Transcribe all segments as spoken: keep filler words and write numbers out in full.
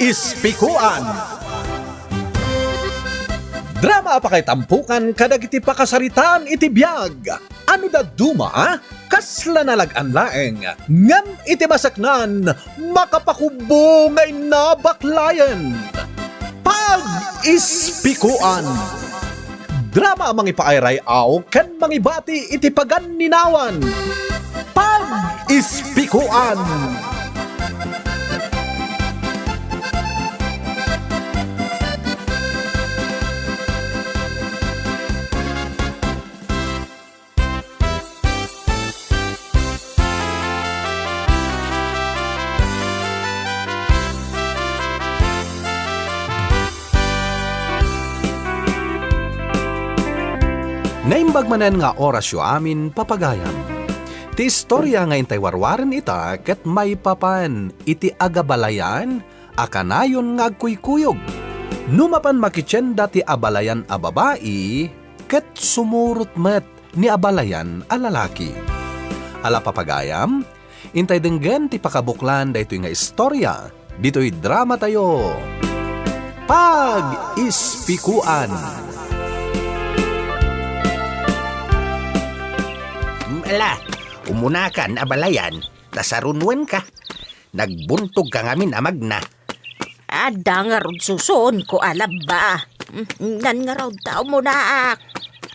Ispikuan. Drama a pakaitampukan kadagiti pakasaritaan iti biag. Ano dadduma, a? Kasla nalag-an laeng, ngem iti maseknan, makapakubbo nga innabaklayan. Pag-ispikuan. Drama a mangipaayray-aw ken mangibati iti paganninawan. Pag-ispikuan. Naimbag manen nga orasyo amin, papagayam. Ti istoria nga intay warwaren ita ket maipapan iti agabalayan a kanayon nga agkuykuyog. No mapan makitienda ti abalayan a babai, ket sumurot met ni abalayan a lalaki. Ala, papagayam, intay denggen ti pakabuklan daytoy nga istoria ditoy dramatayo, Pag-ispikuan. Ala, umunakan, abalayan, ta sarunwenka. Nagbuntogka ngamin a magna. Adda ngarud susuonko a labba. Mm, nan ngarud ta umunaak.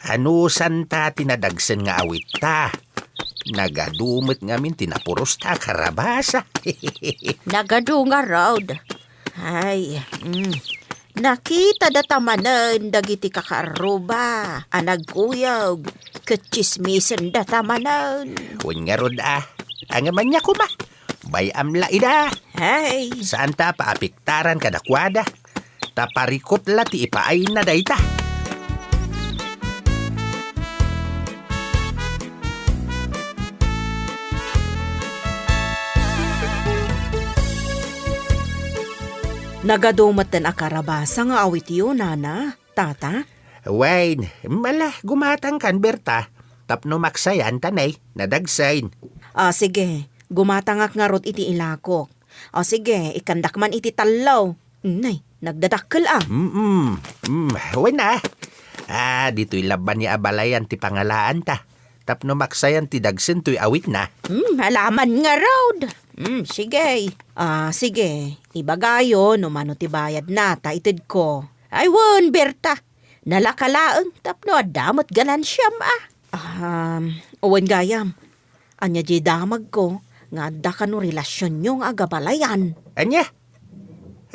Anusanta ti nadagsen nga awitta? Nagadu met ngamin ti napurosta a karabasa. Nagadu ngarud. Ay, mm. Nakita data manen dagiti kakaarruba a nagkuyog ket tsismisen data manen. Wen ngarud a, angem ania koma? Bay-am la ida. Ay. Saan ta paapiktaran kadakuada. Ta parikot la ti ipaayna dayta. Nagadu metten a karabasa nga awityo, nana, tata? Wen, mala, gumatangkan, Berta. Tapno maksayan ta nay, nadagsen. Ah, sige. Gumatangak ngarud iti ilakok. O sige, ikkandak man iti tallo. Nay, nagdadakkel a. Mm, mm, wen a. Ah, ditoy laban ni abalayan ti pangalaanta. Tapno maksayan ti dagsen toy awitna. Mm, alaman ngarud. Mm, sige. Ah, sige. Ibagayo no mano ti bayadna, ta itedko. Ay wen, Berta. Nalaka laeng tapno adda met ganansiam a. Um, wen gayam. Ania diay damagko nga adda kano relasionyo nga agabalayan? Ania?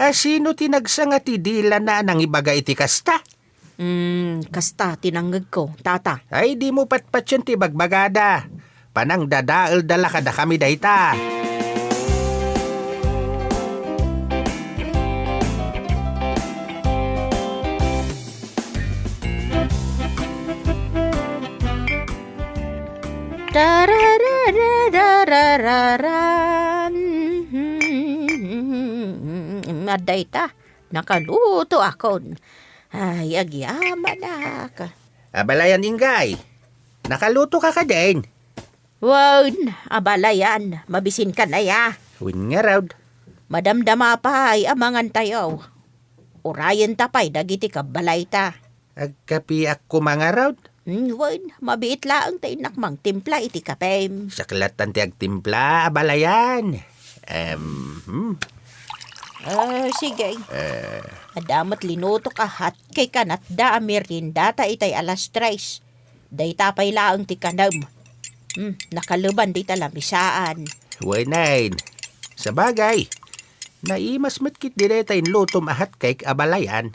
A, sino ti nagsanga ti dilana a nangibaga iti kasta? Hmm, kasta ti nangngegko, tata. Ay, dimo patpatien ti ibagbagada. Panangdadaelda la kadakami dayta. Tarararararara. Adda ita, nakalutoakon. Ay, agyamanak. Abalayan, inggay. Nakalutoka kadin? Wen, abalayan, mabisinkan aya. Wen ngarud. Madamdama pay a mangantayo. Urayenta pay dagiti kabbalayta. Agkapiak koma ngarud? Hmm, wen, mabiit laeng ta innak mangtimpla iti kapem. Siak lattan ti agtimpla, abalayan. Em, hmm. Ah, sige. Eh. Adda met linutok a hotcake a natda a meriendata itay alas tres. Dayta pay laeng ti kanem. Hmm, nakaleban dita lamisaan. Wen, sabagay. Naimas met ketdi dayta inlutom a hotcake, abalayan.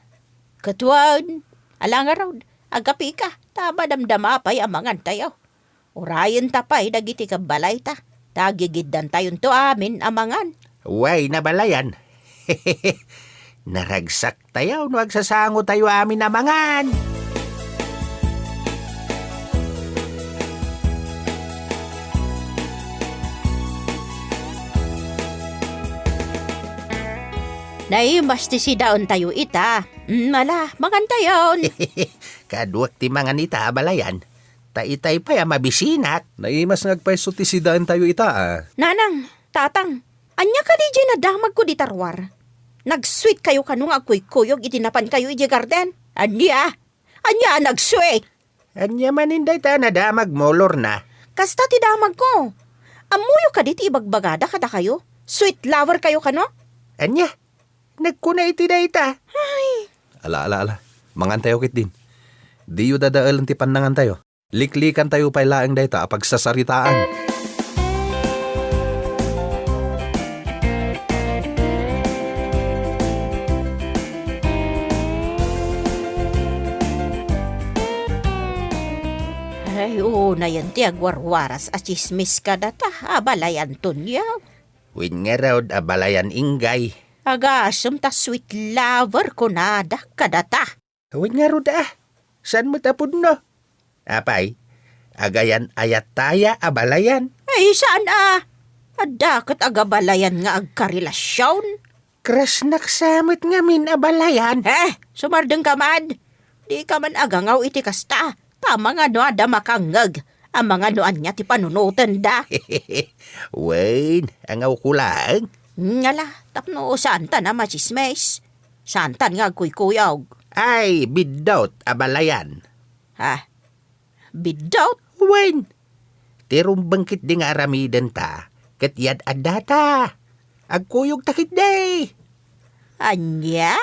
Ket wen, ala ngarud, agkapika, ta madamdama pay a mangantayo. Urayenta pay dagiti kabbalayta, ta agigiddantayonto amin a mangan. Wen, abalayan. Naragsaktayo no agsasangotayo amin a mangan. Naimas ti sidaentayo ita. Mm, ala, mangantayon. Kaduak ti mangan ita, abalayan. Ta itay pay a mabisinak. Naimas nga agpayso ti sidaentayo ita, a. Nanang, tatang, ania kadi diay nadamagko dita ruar? Nag-sweet kayo kano nga agkuykuyog iti napankayo idiay garden? Ania? Ania a nag-sweet? Ania manen dayta a nadamagmo, Lorna? Kasta ti damagko. Ammoyo kadi ti ibagbagada kadakayo? Sweet lover kayo kano? Ania? Nagkuna iti dayta. Ay. Ala, ala, ala. Mangantayo ketdin. Diyo dadaelen ti pannangantayo. Liklikantayo pay laeng dayta a pagsasaritaan. Ay, unayen ti agwarwaras a tsismis kadata, abalayan Tonio. Wen ngarud, abalayan Inggay. Agasem ta sweet lover kunada kadata. Wen ngarud a, saan met a pudno? Apay, agayan-ayat taya abalayan? Ay, saan a? Adda ket agabalayan nga agkarelasion? Krasnak sa met ngamin abalayan? Eh, sumardeng ka man. Di ka man agangaw iti kasta. Ta mangano adda makangngeg a mangano ania ti panunotenda? Wen, angawko laeng. Ngala, tapno saantan a matsismis. Saantan nga agkuykuyog. Ay, biddut, abalayan. Ha? Biddut? Wen, ti rumbeng ketdi nga aramidenta, ket yad-addata. Agkuyogta ketdi. Ania?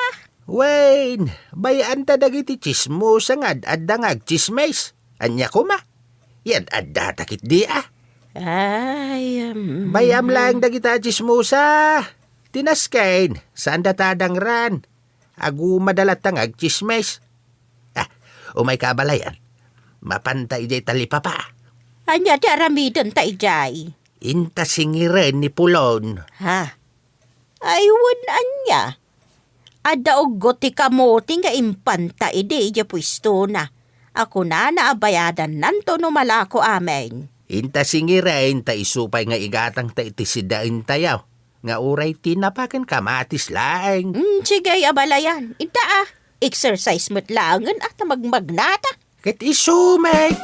Wen, bay-anta dagiti tsismosa nga ad-adda nga agtsismis. Ania koma? Yad-addata ketdi a. Ay, um, Bay-am laeng dagita a tsismosa. Ti nasken, saanda ta dangran. Agumada latta nga agtsismis. Ah, umayka abalayan. Mapanta idiay talipapa. Ania ti aramidenta idiay? Inta singiren ni Pulon. Ha? Ay, wen ania? Adda uggot ti kamote nga impanta idi idiay puestona a kunana a bayadannanto no malako amin. Inta singiren ta isu pay nga igatangta iti sidaentayo nga uray tinapa ken kamatis laeng. Mm, sige, abalayan. Inta a, exercise met laengen a ta magmagnata. Ket isu met.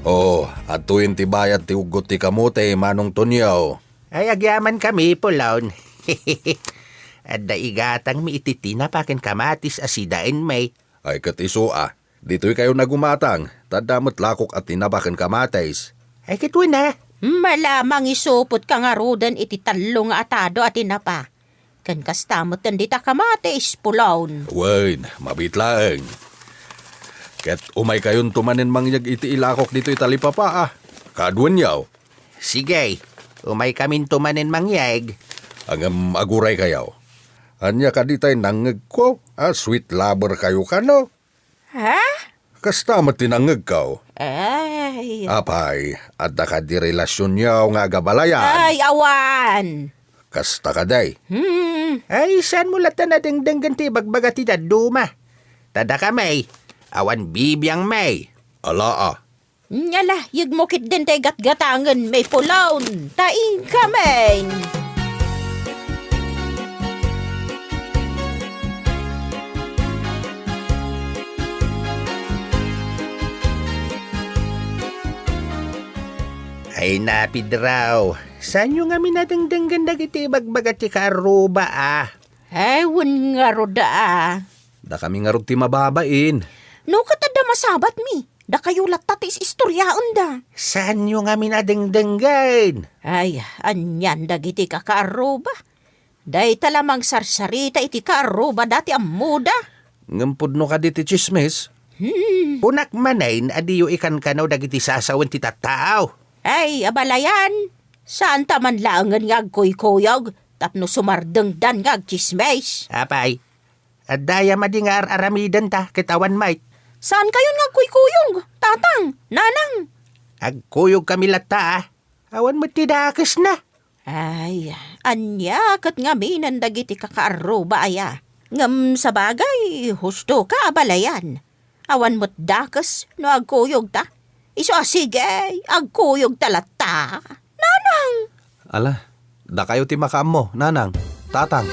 Oh, adtoyen ti bayad ti uggot ti kamote, Manong Tonio. Ay, agyamankami, Pulon. Adda igatangmi iti tinapa ken kamatis a sidaenmi. Ay, ket isu a. Ditoykayo nagumatang, ta adda met lakok a tinapa ken kamatis. Ay, ket wen a. Malamang isupotka ngaruden iti tallo nga atado a tinapa. Ken kasta met dita kamatis, Pulon. Wen, mabiit laeng. Ket umaykayonto manen mangyeg iti ilakok ditoy talipapa a. Kaduenyo. Sige, umaykaminto manen mangyeg. Ngem aguraykayo. Ania kadi tay nangngegko a sweet lover kayo kano? Ha? Kasta met ti nangngegko. Ay. Apay, adda kadi relasionyo nga agabalayan? Ay, awan. Kasta kadi? Hmm. Ay, saanmo latta nadengdenggen ti ibagbaga ti dadduma? Ta dakami, awan bibiangmi. Ala a. Nia la, yegmo ketdin tay gatgatangenmi, Pulon, ta inkami. Ay, napidraw. Saanyo ngamin a dengdenggen dagiti ibagbaga ti kaarruba a? Ay, wen ngarud a. Dakami ngarud ti mababain. No ket adda masabatmi, dakayo latta ti is-istoriaenda. Saanyo ngamin a dengdenggen? Ay, anian dagiti kakaarruba. Dayta la mangsarsarita iti kaarrubada ti ammoda. Ngem pudno kadi ti tsismis? Hmm. Kunak manen a diyo ikankanaw dagiti sasawen ti tattao. Ay, abalayan. Saanta man laengen nga agkuykuyog tapno sumardengdan nga agtsismis. Apay, adda aya madi nga ar-aramidenta ket awan met? Saankayon nga agkuykuyog, tatang, nanang? Agkuyogkami latta a. Awan met ti dakesna. Ay, ania ket ngaminen dagiti kakaarruba aya? Ngem sabagay, husto ka, abalayan. Awan met dakes no agkuyogta. Isu a sige, agkuyogta latta. Nanang! Ala, dakayo ti makaammo, nanang, tatang.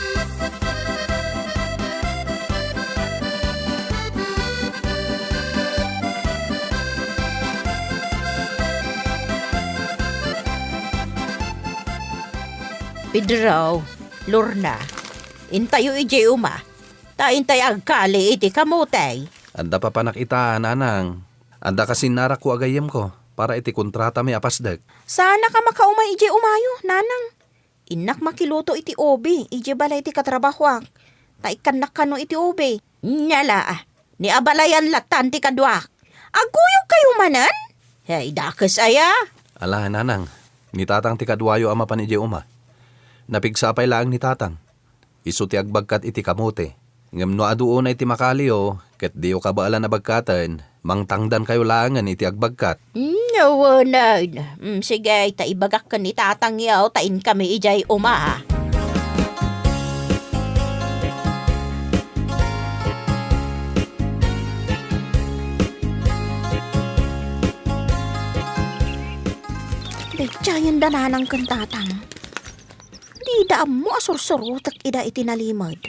Pedro, Lorna, intayo idiay uma, ta intay agkali iti kamote. Adda papanak ita, nanang. Adda kasinnarakko a gayyemko para iti kontratami a pasdek. Saannak a makaumay idiay umayo, nanang. Innak makiluto iti ubi idiay balay ti katrabahoak, ta ikkannak kano iti ubi. Nia la, ni abalayan latan ti kaduak. Agkuyogkayo manen? Hay, dakes aya? Ala, nanang, ni tatang ti kaduayo a mapan idiay uma. Napigsa pay laeng ni tatang. Isu ti agbagkat iti kamote. Ngem no adu unay ti makaliyo, ket diyo kabaelan a bagkaten, mangtangdankayo laengen iti agbagkat. Mm, awanen. Mm, sige, ta ibagak ken ni tatangyo, ta inkami idiay uma. Daydiayen da nanang ken tatang. Dida ammo a sursurotek ida iti nalimed.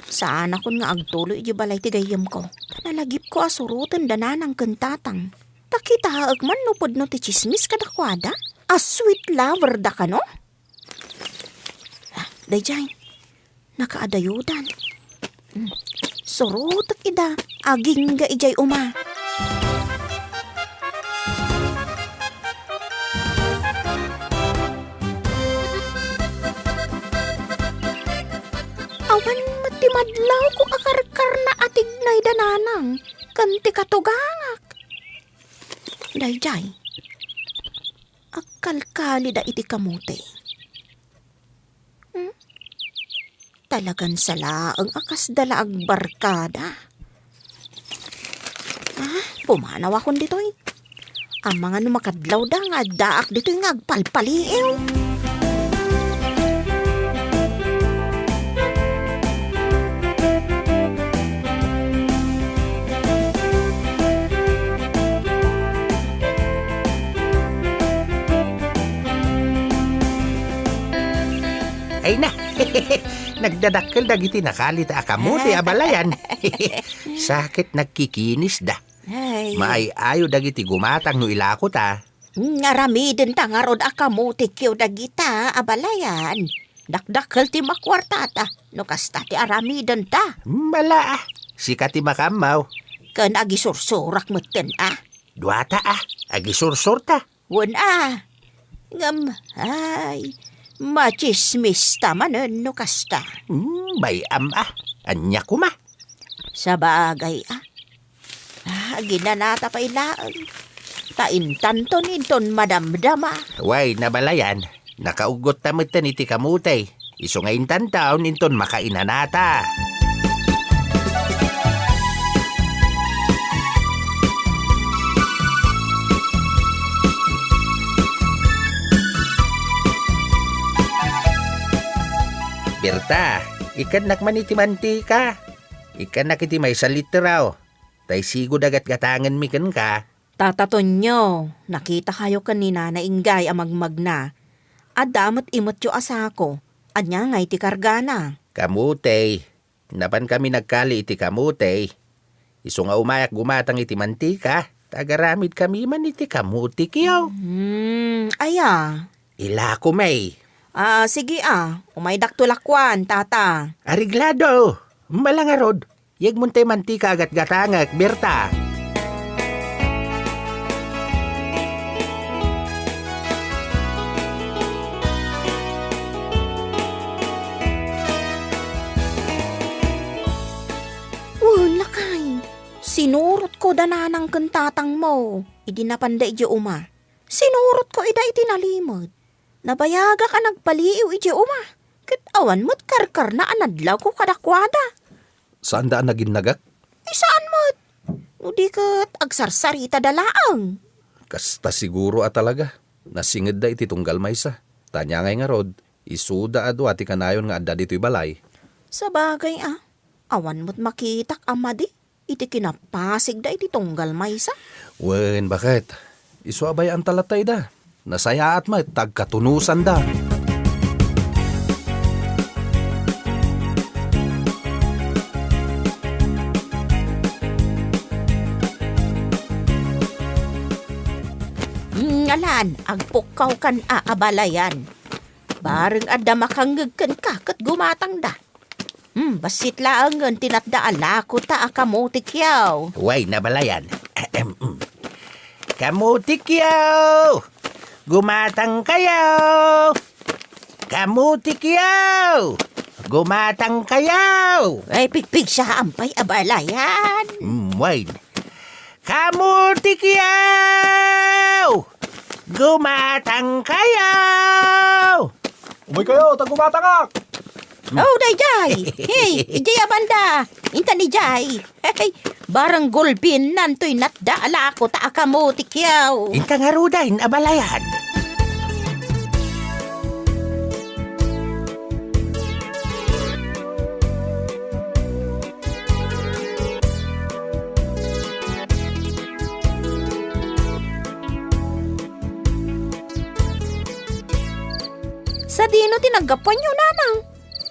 Saanakon nga agtuloy iti balay ti gayyemko. Ta nalagipko a suroten da nanang ken tatang. Ta kitaek man no pudno ti tsismis kadakuada. A sweet lover da kano? Ah, daydiay. Nakaadayodan. Hmm. Surotek ida, agingga idiay uma. Awan met ti madlawko a karkarna a tignay da nanang ken ti katugangak. Daydiay, agkalkalida iti kamote. Hmm? Talagan sa laeng a kasda la agbarkada. Ah, pumanawakon ditoy. Amangan no makadlawda nga addaak ditoy nga agpalpaliiw. Ay na, nagdadakkel dagiti nakalita a kamote a balayan. Sa ket nagkikinisda. Ay. Maay-ayo dagiti gumatang no ilakota. Mm, aramidenta ngarud a kamotekyo dagita a balayan. Dakdakkel ti makuartata no kasta ti aramidenta. Mala, ah. Sika ti makaammo. Ken agisursurak metten, ah. Duata, ah. Agisursurta. Wen, ah. Ngem, ay, matsismista manen no kasta. Hmm, bay-am, ah. Ania koma? Sabagay, ah. Ah, ginanata pay laeng. Ta intanton inton madamdama. Way, nabalayan. Nakauggotta metten iti kamote. Isu nga intanton inton makainanata. Berta, ikkannak man iti mantika. Ikkannak iti maysa litro. Ta isigud a gatgatangenmi kenka. Tata Tonyo, nakitakayo ken ni Nana Inggay a magmagna. Adda met imetyo a sako. Ania ngay ti kargana? Kamote. Napankami nagkali iti kamote. Isu nga umayak gumatang iti mantika, ta agaramidkami man iti kamotekyo. Hmm, aya? Ilako, may. Ah, sige, ah. Umaydakto lakuan, tata. Areglado. Mala ngarud. Yegmonto ti mantika a gatgatangek, Berta. Wen, lakay, sinurotko da nanang ken tatangmo idi napanda idiay uma. Sinurotko ida iti nalimed. Nabayagak a nagpaliiw idiay uma, ket awan met karkarna a nadlawko kadakuada. Saanda a naginnagak? Ay, saan met. No di ket agsarsaritada laeng. Kasta siguro a talaga. Nasingedda iti tunggal maysa. Ta ania ngay ngarud, isuda a dua ti kanayon nga adda ditoy balay. Sabagay a, awan met makitak a madi iti kinapasigda iti tunggal maysa. Wen, baket. Isu a bay-anta latta ida. Nasayaat met ta agkatunusanda. Ngalan, agpukkawkan a abalayan. Bareng adda makangngeg kenka ket gumatangda. Hmm, bassit laengen ti natda a lakota a kamotikyo. Wen, abalayan. Ahem, mm. Kamotikyo! Gumatangkayo! Kamotikyo! Gumatangkayo! Ay, pigpigsaam pay, abalayan. Mm, wen. Kamotikyo! Gumatangkayo! Umaykayo, ta gumatangak! Oh, daydiay! Hey, idiay a banda! Intan idiay! Hey, barang gulpinnan toy natda a lakota a kamotikyo! Inta ngaruden, abalayan! Sadino ti naggapuanyo, nanang?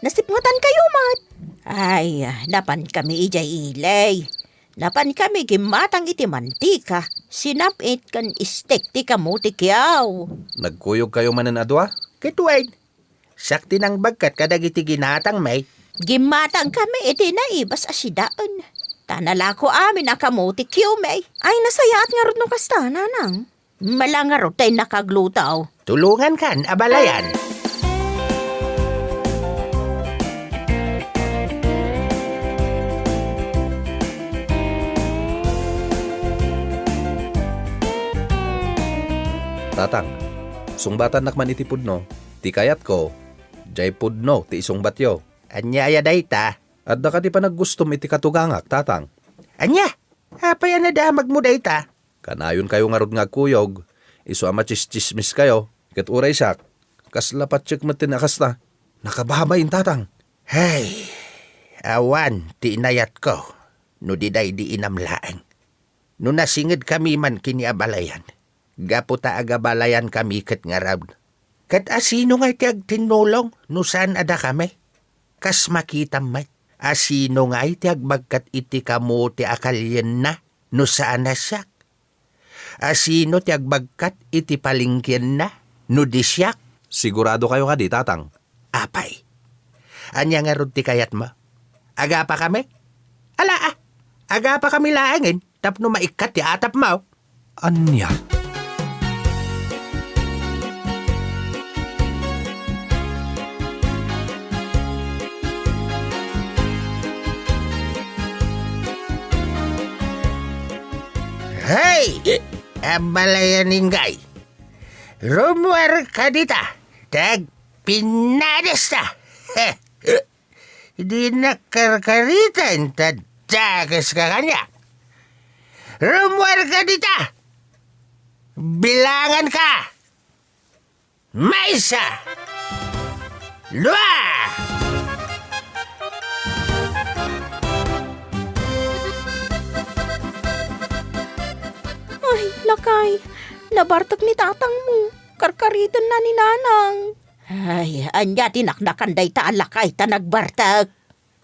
Nasipngetankayo met. Ay, napankami idiay ili. Napankami gimmatang iti mantika, sinam-it ken istek ti kamotikyo. Nagkuyogkayo manen a dua? Ket wen, siak ti nangbagkat kadagiti ginatangmi. Gimmatangkami iti naibas a sidaen. Ta nalako amin a kamotikyomi. Ay, nasayaat ngarud no kasta, nanang. Mala ngarud tay nakagluto. Tulongankan, abalayan. Tatang, sungbatannak man iti pudno. Ti kayatko, diay pudno ti isungbatyo. Ania aya dayta? Adda kadi panaggustom iti katugangak, Tatang? Ania? Apay a nadamagmo dayta? Kanayonkayo ngarud nga agkuyog, isu a matsistsismiskayo, ket uray siak, kasla patsiek met ti nakasta. Nakababain, Tatang. Hay, awan ti inayatko no di daydi inam laeng. No nasingedkami man ken ni abalayan, gapu ta agabalayankami ket ngarud. Ket asino ngay ti agtinnulong no saan a dakami? Kas makitam met, asino ngay ti agbagkat iti kamote a kalienna no saan a siak? Asino ti agbagkat iti palengkienna no di siak? Siguradokayo kadi, Tatang? Apay, ania ngarud ti kayatmo? Agapakami? Ala, a, agapakami laengen tapno maikkat ti atapmo. Ania? Hey! Abalayan, inggay! Rummuarka dita, ta agpinadesta! Dinak karkaritan ta dakeska kaniak. Rummuarka dita! Bilanganka! Maysa! Dua! Ay, lakay, nabartek ni tatangmo. Karkaritenna ni nanang. Ay, ania ti naknakan dayta a lakay ta nagbartek?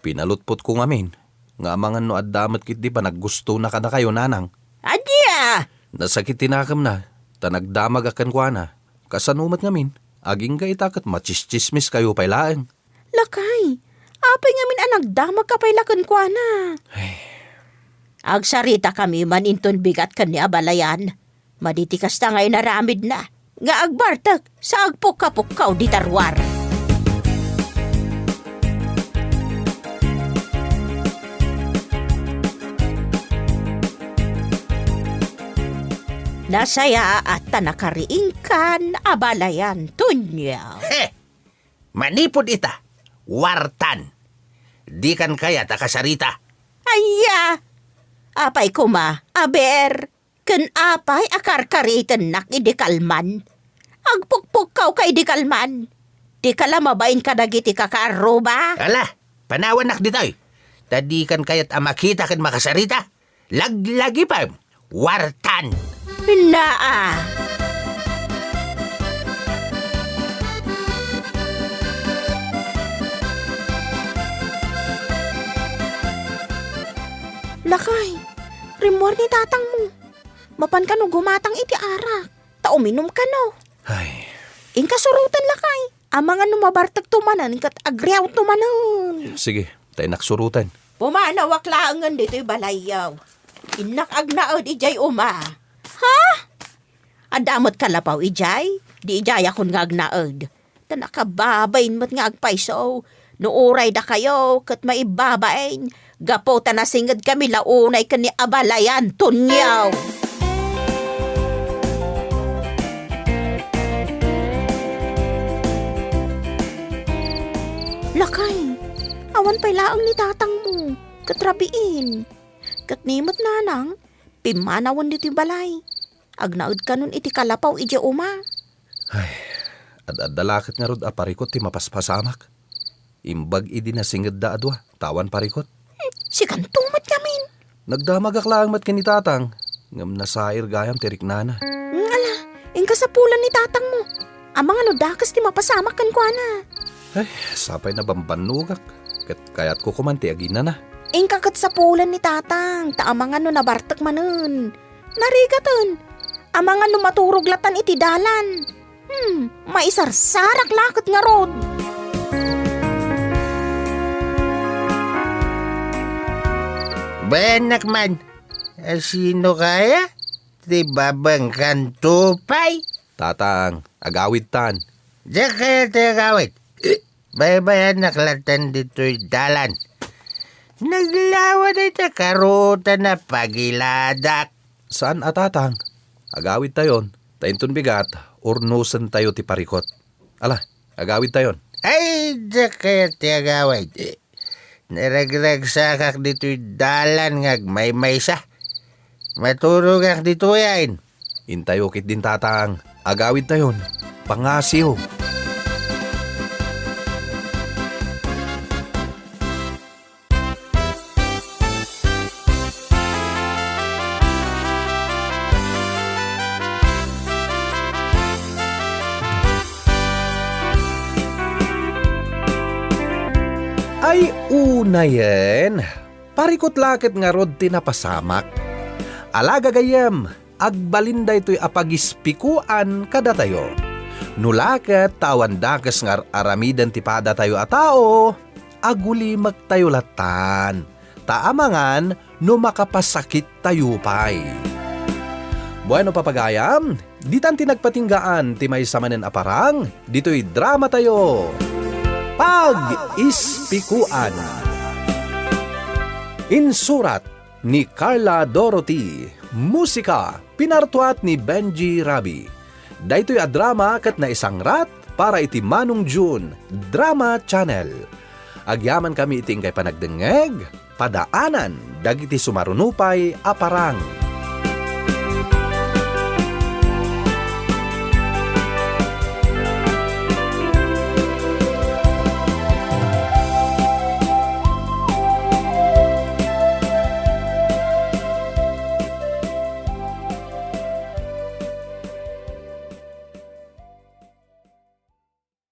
Pinalutpotko ngamin nga amangan no adda met ketdi panaggustona kadakayo, nanang. Ania? Nasakit ti nakemna, ta nagdamagak kenkuana. Kasano met ngamin, agingga ita ket matsistsismiskayo pay laeng. Lakay, apay ngamin a nagdamagka pay la kenkuana? Ay. Agsaritakami man inton bigat ken ni abalayan. Madi ti kasta nga inaramidna, nga agbartek sa agpukkapukkaw dita ruar. Nasayaat ta nakariingkan, abalayan, Tonio. He! Manipud ita, wartan. Dikan kayat a kasarita. Aya! Apay koma, aber, ken apay a karkaritennak idi kalman? Agpukpukkawka idi kalman. Dika la mabain kadagiti kakaarruba. Ala, panawannak ditoy. Ta dikan kayat a makita ken makasarita. Laglagipem, wartan. Naa. Lakay, rimmuar ni tatangmo. Mapan kano gumatang iti arak, ta uminum kano. Ay. Inka suroten, lakay. Amangan no mabartekto manen ket agriawto manen. Sige, ta innak suroten. Pumanawak laengen ditoy balayyo. Innak agnaed idiay uma. Ha? Adda met kalapaw idiay? Di idiayakon nga agnaed. Ta nakababain met nga agpayso. No uray dakayo ket maibabain, gapu ta nasinged kami la unay ken ni abalayan, Tonio. Lakay, awan pay laeng ni tatangmo, ket rabiin. Ket ni met nanang, pimmanawen ditoy balay. Agnaed kanon iti kalapaw idiay uma. Ay, ad-adda la ket ngarud a parikut ti mapaspasamak. Imbag idi nasingedda a dua, ta awan parikut. Hmm, sikanto met ngamin. Nagdamagak laeng met ken ni tatang, ngem nasair gayam ti riknana. Hmm, ala, inka sapulan ni tatangmo. Amangan no dakes ti mapasamak kenkuana. Ay, sapay nabambannogak, ket kayatko koman ti aginana. Inka ket sapulan ni tatang, ta amangan no nabartek manen. Narigaten. Amangan no maturog latan iti dalan. Hmm, maisarsarak la ket ngarud. Bayanak man, a sino kaya? Ti babangkanto pay? Tatang, agawidtan. Diak kaya ti agawid. Baybayanak latan ditoy dalan. Naglawa dayta karutan a pagiladak. Saan a tatang? Agawidtayon, ta inton bigat, urnosentayo ti parikut. Ala, agawidtayon. Ay, diak kaya ti agawid. Naragsaksakak ditoy dalan nga agmaymaysa. Maturogak ditoyen. Intayo ketdin tatang, agawidtayon, pangasiw. Ay unayen, parikut la ket ngarud ti napasamak. Ala gagayyem, agbalin daytoy a pagispikoan kadatayo. No la ket ta awan dakes nga ar-aramiden ti padatayo a tao, agulimektayo latan, ta amangan no makapasakittayo pay. Bueno, papagayam, ditan ti nagpatinggaan ti maysa manen a parang ditoy dramatayo, Pag-ispikoan. Insurat ni Carla Dorothy, musika, pinartuat ni Benji Rabi. Daytoy a drama ket naisangrat para iti Manong June Drama Channel. Agyamankami iti inkay panagdengngeg, padaanan dagiti sumaruno pay a parang.